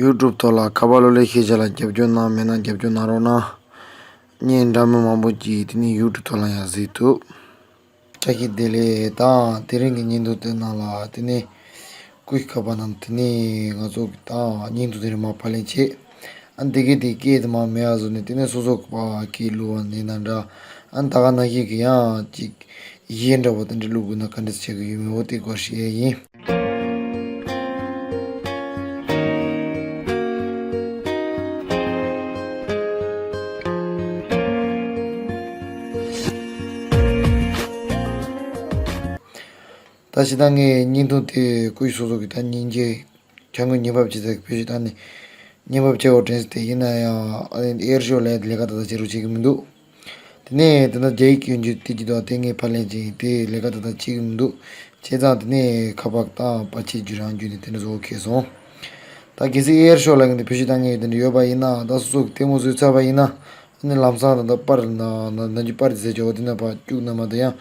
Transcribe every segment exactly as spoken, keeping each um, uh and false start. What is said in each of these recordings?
ཡུ་ཊུབ་ཐོག་ལ་ཁ་པར་གློག་ཀླད་ཤེས་བྱ་ལ་རྒྱབ་སྐྱོར་གནང་མེད་ན་རྒྱབ་སྐྱོར་གནང་རོགས་གནང་། བརྙན་འདྲ་མིན་མང་པོ་ཅིག་དེ་ནས་ཡུ་ཊུབ་ཐོག་ལ་ཡང་གཟིགས་ཐུབ། བཀྲ་ཤིས་བདེ་ལེགས། ད་དེ་རིང་གི་བརྙན་ཐུང་དེ་ནང་ལ་དེ་ནས་སྐུ་ཞབས་ཁ་པར་ནང་དེ་ནས་ང་ཚོ་གི་ད་བརྙན་ཐུང་དེ་རིང་མར་ཕབ་ལེན་བྱས། ཨ་འདི་གའི་དེ་སྐད་དེ་མར་མེད་པ་བཟོས་ནས་དེ་ནས་སོ་སོ་གི་པ་སྐད་བླུགས་པ་ནས་ན་འདྲ། ཨ་ད་ག་ནང་བཞིན་གི་ཡང་ཅིག་གཞས་འདྲ་པོ་དེ་འདྲ་བླུགས་དགོས་ན་ག་འདྲ་བྱེད་དགོས་ཡོད་མེད་འོ་དེ་སྐོར་བཤད་ཡ་ཡིན། ད་ཕྱི་ད་ངས་བརྙན་ཐུང་དེ་སྐུ་ཞབས་སོ་སོ་གི་ད་སྙིང་རྗེ་ཁྱབ་ཁོངས་ཉན་པ་བྱེད་ས་གི་བེད་སྤྱོད་བཏང་ནས་ཉན་པ་བྱེད་འོ་དྲན་ས་དེ་ཡིན་ན་ཡང་ཨེར་ཤོ་ལས་ལས་ཀ་ད་ལྟ་བྱེད་རོགས་བྱེད་གི་མི་འདུག་དེ་ནས་དེ་ད་རྒྱ་ཡིག་སྐྱོན་རྒྱུ་དེ་གྱི་དོ་དེ་ངས་ཕབ་ལེན་བྱས་ཡིན་དེ་ལས་ཀ་ད་ལྟ་བྱེད་གི་མི་འདུག་བྱས་ཙང་དེ་ནས་ཁ་པར་དང་པར་ཆས་བརྒྱུད་རང་བརྒྱུད་ནས་དེ་འདྲ་བཟོ་འཁེལ་སོང་། ད་གལ་སྲིད་ཨེར་ཤོ་ལ་ངས་དེ་བེད་སྤྱོད་བཏང་མཁན་དེ་འདྲ་ཡོད་པ་ཡིན་ན་ད་སོ་སོ་གི་ལྟད་མོ་བཟོས་ཚར་བ་ཡིན་ན། ཨ་ནི་ལམ་སང་ད་ལྟ་པར་ན་ན་ན་གྱི་པར་དེ་ཟེར་ཆོག་དེ་ན་པར་བཅུག་ན་མ་ད་ཡང་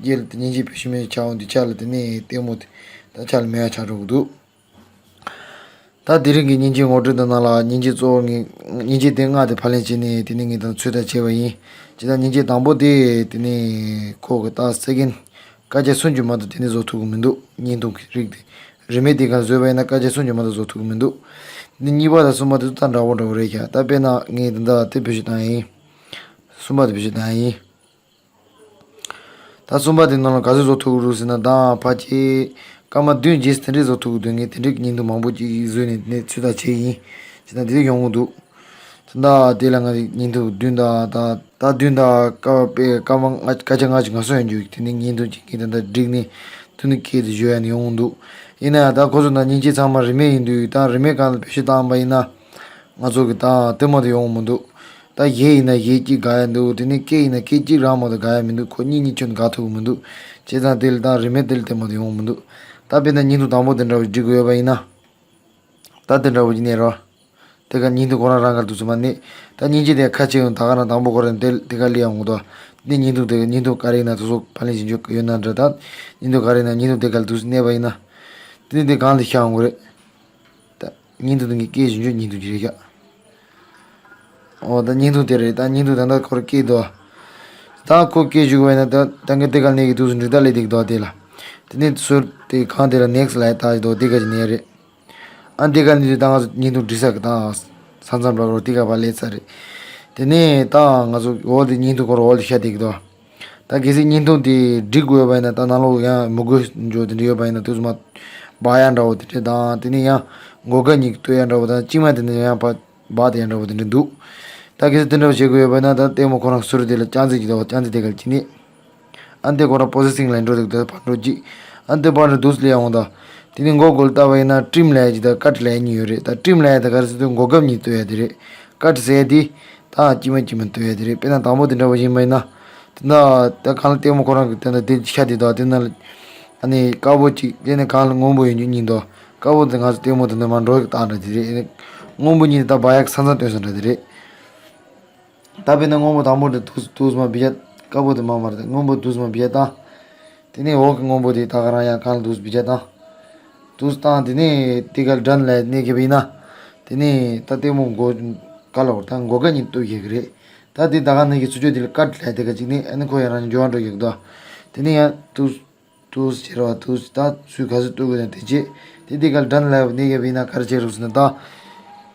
རྗེས་ལ་དེ་སྙིང་རྗེ་བེད་སྤྱོད་མེད་ཆགས་འོང་དུས་ཆ་ལ་དེ་ནས་ལྟད་མོ་དེ་ད་ཆ་ལ་མེད་པ་ཆགས་འགྲོ་གི་འདུག་ད་དེ་རིང་གི་སྙིང་རྗེ་ངོ་སྤྲོད་དང་ནང་ལ་སྙིང་རྗེ་གཙོ་བོ་ངས་སྙིང་རྗེ་དེ་ལྔ་དེ་ཕབ་ལེན་བྱས་ནས་དེ་ནས་ངས་ད་ཚོད་ལྟ་བྱས་པ་ཡིན། ཇི་ལྟར་སྙིང་རྗེ་དང་པོ་དེ་དེ་ནས་ཁོ་གི་ད་སེ་ཀེན་སྐར་ཆ་སུམ་ཅུ་མ་གཏོགས་དེ་ནས་བཟོ་ཐུབ་ཀྱི་མི་འདུག་བརྙན་ཐུང་གི་རིགས་དེ། རིན་མེད་དེ་ག་བཟོས་པ་ཡིན་ན་སྐར་ཆ་སུམ་ཅུ་མ་གཏོགས་བཟོ་ཐུབ་ཀྱི་མི་འདུག་དེ་ནས་གཉིས་པ་དང་གསུམ་པ་དེ་ཚོ་ད་འདྲ་བོ་འདྲ་བོ་རེད་ཤག་ད་དཔེར་ན་ངས་དེ་འདྲ་དེ་བེད་སྤྱོད་བཏང་ཡིན། གསུམ་པ་དེ་བེད་སྤྱོད་བཏང་ཡིན། ད་གསུམ་པ་དེ་ནང་ལ་ག་ཚོད་བཟོ་ཐུབ་ཀྱི་རེད་ཟེར་ན་ད་ཕལ་ཆེར་སྐར་མ་བདུན་བརྒྱད་དེ་འདྲས་བཟོ་ཐུབ་ཀྱི་འདུག་ངས་དེ་འདྲས་ཀྱི་བརྙན་ཐུང་མང་པོ་ཅིག་བཟོས་ནས་དེ་ནས་ཚོད་ལྟ་བྱས་ཡིན། བྱས་ན་དེ་འདྲས་ཡོང་གི་འདུག་ད་ལྟ་དེ་ལ་ང་བརྙན་ཐུང་བདུན་དང་ད་ད་བདུན་དང་སྐར་མ་དཔེ་སྐར་མ་ལྔ་སྐར་ཆ་ལྔ་བཅུ་ང་གསུམ་ཡོད་འདུག་དེ་ནས་བརྙན་ཐུང་གཅིག་གིས་ད་ལྟ་བསྒྲིགས་ནས་ཐུགས་ནས་སྐད་དེ་བརྗོད་ཡ་ནས་ཡོང་གི་འདུག་ཡིན་ན་ཡང་ད་ཁོ་ཚོ་ད་སྙིང་རྗེ་ཚང་མ་རིན་མེད་ཡིན་དུས་ད་རིན་མེད་གང་ལ་བེད་སྤྱོད་བཏང་པ་ཡིན་ན། ང་ཚོ་གི་ད་ལྟད་མོ་དེ་ཡོང་གི་མི་འདུག་ད་གཞས་ཡིན་ན་གཞས་གཅིག་དགའ་ཡ་འདུག་དེ་ནས་སྐད་ཡིན་ན་སྐད་གཅིག་རང་མ་གཏོགས་དགའ་ཡ་མི་འདུག་ཁོ་གཉིས་གཉིས་ཁྱོན་དགའ་ཐུབ་ཀྱི་མི་འདུག་བྱས་ཙང་དེ་ལ་ད་རིན་མེད་དེ་ལ་ལྟད་མོ་དེ་ཡོང་གི་མི་འདུག་ད་དཔེར་ན་བརྙན་ཐུང་དང་པོ་དེ་འདྲ་བོ་བསྒྲིག་དགོས་ཡོད་པ་ཡིན་ན། ད་དེ་འདྲ་བོ་ཡིན་ནས་རོ། དེ་ག་བརྙན་ཐུང་ཁོ་རང་རང་གར་འདུག་ཚུལ་མ་ནི། ད་སྙིང་རྗེ་དེ་ཁ་ཆེ་ཡོང་ད་ག་རང་དང་པོ་ཁོ་རང་དེ་དེ་ག་སླེབས་ཡོང་གི་འདུག་འདི་བརྙན་ཐུང་དེ་བརྙན་ཐུང་ག་རེ་ཡིན་ན་དེ་ཚོ་ཕབ་ལེན་བྱེད་རྒྱུ་ཡོད་ན་འདྲ་ད། བརྙན་ཐུང་ག་རེ་ཡིན་ན་བརྙན་ཐུང་དེ་ག་ལ་འདུག་གནས་པ་ཡིན་ན། དེ་ནི་དེ་གང་ལ་ཤར་ཡོང་གི་རེད། ད་བརྙན་ཐུང་དེ་ངས་སྐད་ཞུ་རྒྱུ་བརྙན་ཐུང་ཅིག་རེད་ཤག་འོ་ད་བརྙན་ཐུང་དེ་རེད་ད་བརྙན་ཐུང་ད་ལྟ་ཁོ་ར་སྐད་འདུག་ད་ཁོ་སྐད་ཞུ་གི་བས་ན་ད་ད་ངས་དེ་ག་ནས་གི་དུས་སུ་འགྲིག་ད་ལས་འདུག་དོ་དེ་ལ། དེ་ནས་ཟུར་དེ་གང་དེ་ལ་ནེག་སི་ལ་ཡ་ད་དོ་དེ་ག་ཅིག་ནས་རེད། ཨ་དེ་ག་ནས་དུས་ད་ང་ཚོ་བརྙན་ཐུང་འབྲི་ས་གི་ད་ས་མཚམས་ར་རོ་དེ་ག་བ་ལས་ཚ་རེད། དེ་ནས་ད་ང་ཚོ་འོ་དེ་བརྙན་ཐུང་ཁོ་ར་འོ་དེ་ཤ་དེ་གི་དོ། ད་གལ་སྲིད་བརྙན་ཐུང་དེ་སྒྲིག་དགོས་པ་ཡིན་ན་ད་ནང་ལོགས་ཡང་མི་དགོས་འཇོག་དེ་འདྲ་ཡོད་པ་ཡིན་ན་དུས་སུ་མ་སྦ་ཡ་འདྲ་བོ་དེ་འདྲ་དང་དེ་ནས་ཡང་མགོ་སྐ་གཉིས་ཀྱི་ལྟོས་ཡ་འདྲ་བོ་དང་གཅིག་མ་དེ་འདྲ་ཡང་ཕ་སྦ་དེ་ཡ་འདྲ་བོ་དེ་འདྲ་འདུག་ད་གལ་སྲིད་དེ་འདྲ་བོ་བྱེད་དགོས་ཡོད་པ་ཡིན་ན་ད་ལྟད་མོ་ཁོ་རང་ཟུར་དེ་ལ་རྐྱང་རྩེད་ཀྱི་འདུག་རྐྱང་རྩེད་དེ་ག་ལ་ཅི་ནས་ཨ་འདི་ཁོ་རང་པོ་སི་སིང་ལ་འགྲོ་འདུག་ད་ཕར་འགྲོ་གཅིག་ཨ་འདི་ཕར་འགྲོ་འདུག་ལས་འོང་ད། དེ་ནས་མགོ་སྐོར་ལྟ་བ་ཡིན་ན་ཀྲིམ་ལ་ཡ་གཅིག་དང་ཀ་ཊི་ལ་ཡ་གཉིས་ཡོད་རེད། ད་ཀྲིམ་ལ་ཡ་ད་ག་རེ་ཟེར་དུས་མགོ་སྐབས་གཉིས་ལྟོས་ཡ་དེ་རེད། ཀ་ཊི་ཟེར་ཡ་དེ་ད་དཀྱིལ་མ་དཀྱིལ་མ་ལྟོས་ཡ་དེ་རེད། དཔེར་ན་དང་པོ་དེ་འདྲ་བོ་ཡིན་པ་ཡིན་ན། དེ་ན་ད་གང་ལ་ལྟད་མོ་ཁོ་རང་གི་དེ་ན་དེ་ཤ་དེ་དང་དེ་ན་ཨ་ནི་དཀར་པོ་གཅིག་དེ་ནས་གང་ལ་སྔོན་པོ་ཡོད་རྒྱུ་གཉིས་འདུག་དཀར་པོ་དེ་ང་ཚོ་ལྟད་མོ་དེ་འདྲ་མ་འགྲོ་གི་བཏང་འདྲ་དེ་རེད། སྔོན་པོ་གཉིས་དེ་ད་སྦ་ཡག་ས་མཚམས་སྟོན་ས་འདྲ་དེ་རེད། ད་དཔེར་ན་སྔོན་པོ་དང་པོ་དེ་དུས་དུས་མ་བི་ཡ་དཀར་པོ་དེ་མ་མ་རེད། སྔོན་པོ་དུས་མ་བི་ཡ་ད། དེ་ནས་འོག་གི་སྔོན་པོ་དེ་ད་ག་རང་ཡང་གང་ལ་དུས་བི་ཡ་ད། དུས་བཏང་དེ་ནས་དེ་ག་ལ་དྲན་ལ་གནས་གི་བི་ན། དེ་ནས་ད་ལྟད་མོ་མགོ་ག་ལ་བར་ད་མགོ་ག་གཉིས་ལྟོས་ཡོད་གི་རེད། ད་དེ་ད་ག་ནང་གི་ཚུར་ཕྱོགས་དེ་ལ་ཀ་ཊི་ལ་དེ་ག་ཅིག་ནས་ཨ་ནི་ཁོ་ཡང་རང་འགྱོ་བ་འགྲོ་ཡོད་གི་ད། དེ་ནས་ཡང་དུས། དུས་ཟེར་བ་དུས་ད་ཚུལ་ག་ཚོད་གཏོད་དགོས་ན་དེ་རྗེས་དེ་དེ་ག་ལ་དྲན་ལ་ཡོད་ནས་ཡོད་པ་ཡིན་ན་ག་རེ་བྱེད་རོགས་ཟེར་ན་ད།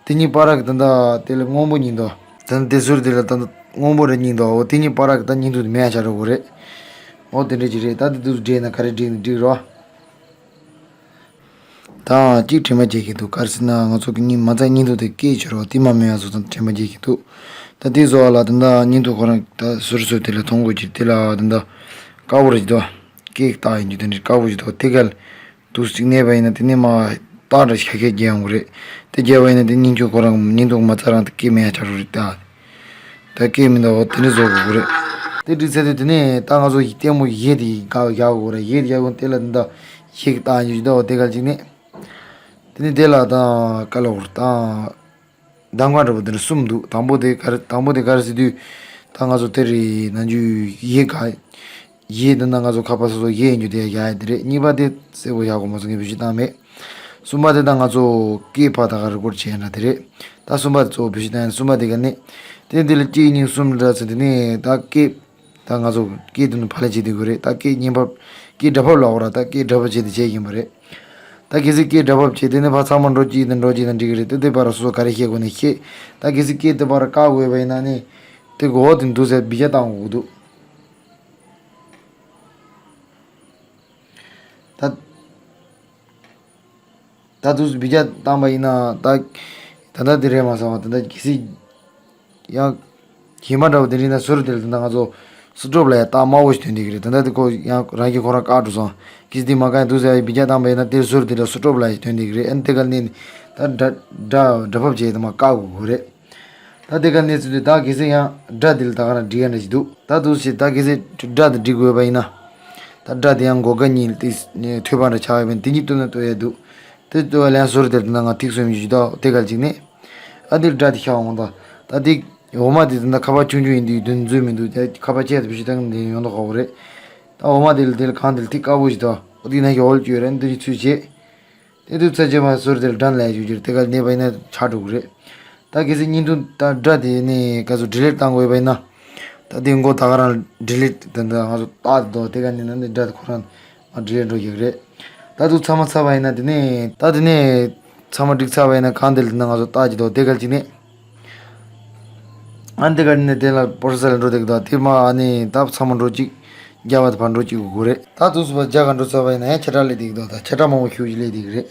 དེ་གཉིས་བར་གི་ད་ད་དེ་ལ་སྔོན་པོ་གཉིས་འདུག་ད་དེ་ཟུར་དེ་ལ་ད་ད་སྔོན་པོ་རེ་གཉིས་འདུག་འོ་དེ་གཉིས་བར་གི་ད་བརྙན་ཐུང་དེ་མེད་ཡ་ཆགས་འགྲོ་གི་རེད། འོ་དེ་འདྲ་ཅིག་རེད། ད་དེ་དུས་འདྲེས་ན་ག་རེ་འགྲིག་ན་འགྲིག་རོགས། ད་གཅིག་དྲན་པ་བརྗེད་ཀྱི་འདུག་ག་རེ་ཟེར་ན་ང་ཚོ་གི་གཉིས་མ་རྩ་བརྙན་ཐུང་དེ་སྐད་བྱོས་རོགས་དེ་མ་མེད་ཡ་བཟོ་ད་དྲན་པ་བརྗེད་ཀྱི་འདུག་ད་དེ་བཟོ་བ་ལ་ད་ད་བརྙན་ཐུང་ཁོ་རང་ད་ཟུར་ཟུར་དེ་ལ་མཐོང་དགོས་ཀྱི་དེ་ལ་ད་ད་དཀར་པོ་རེ་ཅིག་འདུག་སྐད་བཏགས་ཡིན་རྒྱུ་དེ་འདྲའི་དཀར་པོ་ཞིག་འདུག་དེ་ག་ལ་དུས་གཅིག་གནས་པ་ཡིན་ན་དེ་ནས་མ་རྟགས་འདྲ་ཞིག་ཁ་ཁས་རྒྱག་ཡོང་གི་རེད། དེ་རྒྱག་པ་ཡིན་ན་དེ་སྙིང་ཁྱོད་ཁོ་རང་བརྙན་ཐུང་མ་རྩ་རང་དེ་སྐད་མེད་ཡ་ཆགས་འགྲོ་རེད་ད། ད་སྐད་མི་འདུག་འོ་དེ་འདྲ་བཟོ་དགོས་གི་རེད། དེ་འདྲ་ཚེ་དེ་དེ་ནས་ད་ང་ཚོ་ཡི་ལྟད་མོ་གཞས་དེ་ག་རྒྱག་དགོས་རེད། གཞས་དེ་རྒྱག་དགོས་དེ་ལ་འདི་འདྲ་གཞས་ཀྱི་རྟགས་ཡིན་རྒྱུ་འདུག་འོ་དེ་ག་ལ་གཅིག་ནས། དེ་ནས་དེ་ལ་ད་ག་ལ་འོར་ད། གདམ་ག་འདྲ་པོ་དེ་འདྲ་གསུམ་འདུག་དང་པོ་དེ་ག་རེ་དང་པོ་དེ་ག་རེ་ཟེར་དུས། ད་ང་ཚོ་དེ་རེད་ནང་རྒྱུ་གཞས་ག་གཞས་འདི་ན་ང་ཚོ་ཁ་པར་སོ་སོ་གཞས་ཡིན་རྒྱུ་དེ་ཡ་ཡ་དེ་རེད། གཉིས་པ་དེ་གསལ་པོ་ཡག་གོ་མ་སོང་ངས་བེད་སྤྱོད་བཏང་མེད། གསུམ་པ་དེ་ད་ང་ཚོ་སྐད་ཕར་ད་ག་རེ་ཀོཌ་བྱས་ཡིན་ན་དེ་རེད། ད་གསུམ་པ་དེ་གཙོ་བོ་བེད་སྤྱོད་བཏང་ཡིན། གསུམ་པ་དེ་ག་ནི། དེ་འདི་ལ་གཅིག་གཉིས་གསུམ་འདྲ་ཚོ་དེ་ནི་ད་སྐད། ད་ང་ཚོ་སྐད་དེ་ནི་ཕར་ལེན་བྱེད་དུས་དགོས་རེད། ད་སྐད་བརྙན་ཕབ། སྐད་སྒྲ་ཕབ་ལབ་དགོས་ར། ད་སྐད་སྒྲ་ཕབ་བྱས་ཏེ་བྱས་ཡིན་པ་རེད། ད་གལ་སྲིད་སྐད་སྒྲ་ཕབ་བྱས་དེ་ནི་ཕར་ཚང་མ་འགྲོ་གཅིག་དང་འགྲོ་གཅིག་དང་འགྲིག་གི་རེད། ད་དེ་བར་སོ་སོ་ག་རེ་བཤད་དགོས་ནས་བཤད། ད་གལ་སྲིད་སྐད་དེ་བར་བཀག་དགོས་པ་ཡིན་ན་ནི། དེ་གོ་དེ་འདུག་ཟེར་བི་ཇ་བཏང་དགོས་འདུག་ད། ད་དུས་སུ་བི་ཇ་བཏང་པ་ཡིན་ན་ད། ད་ལྟ་དེ་རེད་མ་སོང་བ། ད་ལྟ་གལ་སྲིད་ཡང་གཞན་པ་འདྲ་བོ་དེ་འདྲ་ཡིན་ན་ཟུར་དེ་ལ་ད་ལྟ་ང་ཚོ་སུ་ཊོབ་ལ་ཡང་རྟགས་དམར་པོ་ཞིག་ཐོན་བསྡད་ཀྱི་རེད། ད་ལྟ་དེ་ཁོ་ཡང་རང་གིས་ཁོ་རང་བཀག་འགྲོ་སོང་། གལ་སྲིད་དེ་མ་བཀག་ཡང་དུས་སུ་ཡང་བི་ཇ་བཏང་པ་ཡིན་ན་དེ་ཟུར་དེ་ལ་སུ་ཊོབ་ལ་ཡང་ཐོན་བསྡད་ཀྱི་རེད། ཨ་ནི་དེ་ག་ནས་ད་སྒྲ་སྒྲ་སྒྲ་ཕབ་བྱས་དེ་མར་བཀག་དགོས་ཀྱི་རེད། ད་དེ་ག་གནས་ཚུལ་དེ་ད་གལ་སྲིད་ཡང་སྒྲ་དེ་ལ་ད་ག་རང་འགྲིག་ཡ་འདྲ་ཞིག་འདུག་ད་དུས་ཤིག་ད་གལ་སྲིད་སྒྲ་དེ་འགྲིག་དགོས་པ་ཡིན་ན། ད་སྒྲ་དེ་ཡང་མགོ་སྐ་གཉིས་ལ་ཏིས་ཐོད་པ་འདྲ་ཆགས་ཡོད་པས་དེ་གཉིས་བཏུབ་ན་བཏུབ་ཡ་འདུག་དེ་བཏུབ་པ་ལ་ཡང་ཟུར་དེར་ད་ང་ཐིག་སོ་ཡོད་ཞིག་ད་དེ་ག་ཅིག་ནས། ཨ་དེ་སྒྲ་དེ་ཤར་འོང་ད། ད་དེ་འོ་མ་དེ་ད་ཁ་པར་ཆུང་ཆུང་ཡིན་དུས་དོན་མཛོད་མི་འདུག་དེ་ཁ་པར་ཆེ་ཙམ་ཞིག་བཏང་ནས་ཡོང་ད་ཧོ་རེད། ད་འོ་མ་དེ་ལ་དེ་ལ་གང་དེ་ལ་ཐིག་དཀར་པོ་ཞིག་ད། འོ་དེ་ན་ཞིག་འོལ་བཅོས་རེད། འདི་ཚུལ་བྱེད། དེ་དུས་ཚེ་ཆེ་མ་ཟུར་དེར་དྲན་ལས་ཞུ་རྒྱུར་དེ་ག་གནས་པ་ཡིན་ན་ཆགས་འགྲོ་གི་རེད། ད་གལ་སྲིད་བརྙན་ཐུང་ད་སྒྲ་དེ་ནས་ག་ཚོད་ཌི་ལིཊ་བཏང་དགོས་པ་ཡིན་ན། ད་དེ་མགོ་ད་ག་རང་ཌི་ལིཊ་དེ་འདྲ་ང་ཚོ་རྟགས་དེ་དོ་དེ་ག་ནས་ན་འདི་སྒྲ་དེ་ཁོ་རང་མ་ཌི་ལིཊ་འགྲོ་གི་རེད། ད་དུ་ཚང་མ་ཚར་བ་ཡིན་ན་དེ་ནས་ད་དེ་ནས་ཚང་མ་འགྲིག་ཚར་བ་ཡིན་ན་གང་དེ་ལ་དེ་ན་ང་ཚོ་རྟགས་ཀྱི་དོ་དེ་ག་ཅིག་ནས། ཨ་འདི་ག་ནས་དེ་ལ་པོ་རོ་སེ་སར་ལ་འགྲོ་དེ་གི་དོ་དེ་མ་ཨ་ནི་ད་ཚང་མ་འགྲོ་གཅིག་རྒྱ་བ་དེ་ཕར་འགྲོ་གཅིག་དགོས་རེད། ད་དུས་སུ་བ་རྒྱ་ག་འགྲོ་ཚར་བ་ཡིན་ན་ཡང་ཆེ་དྲག་སླེབས་དེ་གི་དོ་ད་ཆེ་དྲག་མང་པོ་ཞུ་གི་སླེབས་དེ་གི་རེད།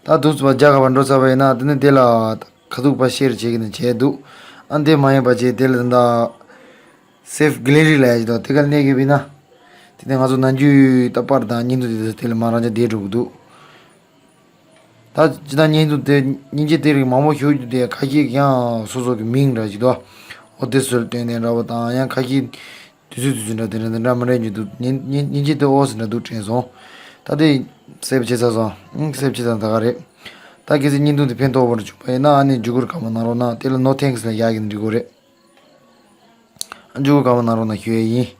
ད་དུས་ཚོད་རྒྱ་གར་བ་འགྲོ་ཚར་བ་ཡིན་ན་དེ་ནི་དེ་ལ་ཁ་ཐུག་པ་ཤེར་བྱེད་ཀྱི་ནི་བྱས་འདུག་ཨ་འདི་མ་ཡིན་པ་བྱས་དེ་ལ་ད་ལྟ་སེབ་གྷེ་ལེ་རི་ལ་ཡ་ཞིག་དང་དེ་ག་གནས་ཀྱི་བི་ན། དེ་ནས་ང་ཚོ་ནམ་རྒྱུན་ད་པར་དང་བརྙན་ཐུང་དེ་ཚོ་དེ་ལ་མ་རང་ཅག་བསྡད་འགྲོ་གི་འདུག་ད་ཅི་ད་བརྙན་ཐུང་དེ་སྙིང་རྗེ་དེ་རིགས་མང་པོ་ཞུ་རྒྱུ་དེ་ཁ་ཤས་ཀྱང་སོ་སོ་གི་མིང་འདྲ་ཞིག་དང་། འོ་དེ་ཚོར་བསྟན་ནས་འདྲ་བ་དང་ཡང་ཁ་ཤས། དུས་ཚོད་དུས་ཚོད་འདྲ་དེ་འདྲ་འདི་འདྲ་མི་འདྲ་ཉིད་དུ་ཉིན་ཉིན་ཉིན་གཅིག་དུ་ཨོ་ཟེར་འདྲ་འདུག་དྲན་སོང་། ད་དེ་སེབ་བྱེད་ཚར་སོང་། ཨང་སེབ་བྱེད་ཚར་ད་ག་རེད། ད་གལ་སྲིད་བརྙན་ཐུང་དེ་ཕན་ཐོགས་པར་བྱུང་བ་ཡིན་ན་ཨ་ནི་བརྒྱུད་སྐུར་གང་མ་གནང་རོགས་གནང་། དེ་ལ་ནོ་ཐེངས་ལ་ཡག་གི་འགྲིག་གོ་རེད། ཨ་བརྒྱུད་སྐུར་གང་མ་གནང་རོགས་གནང་ཞུ་ཡས་ཡིན།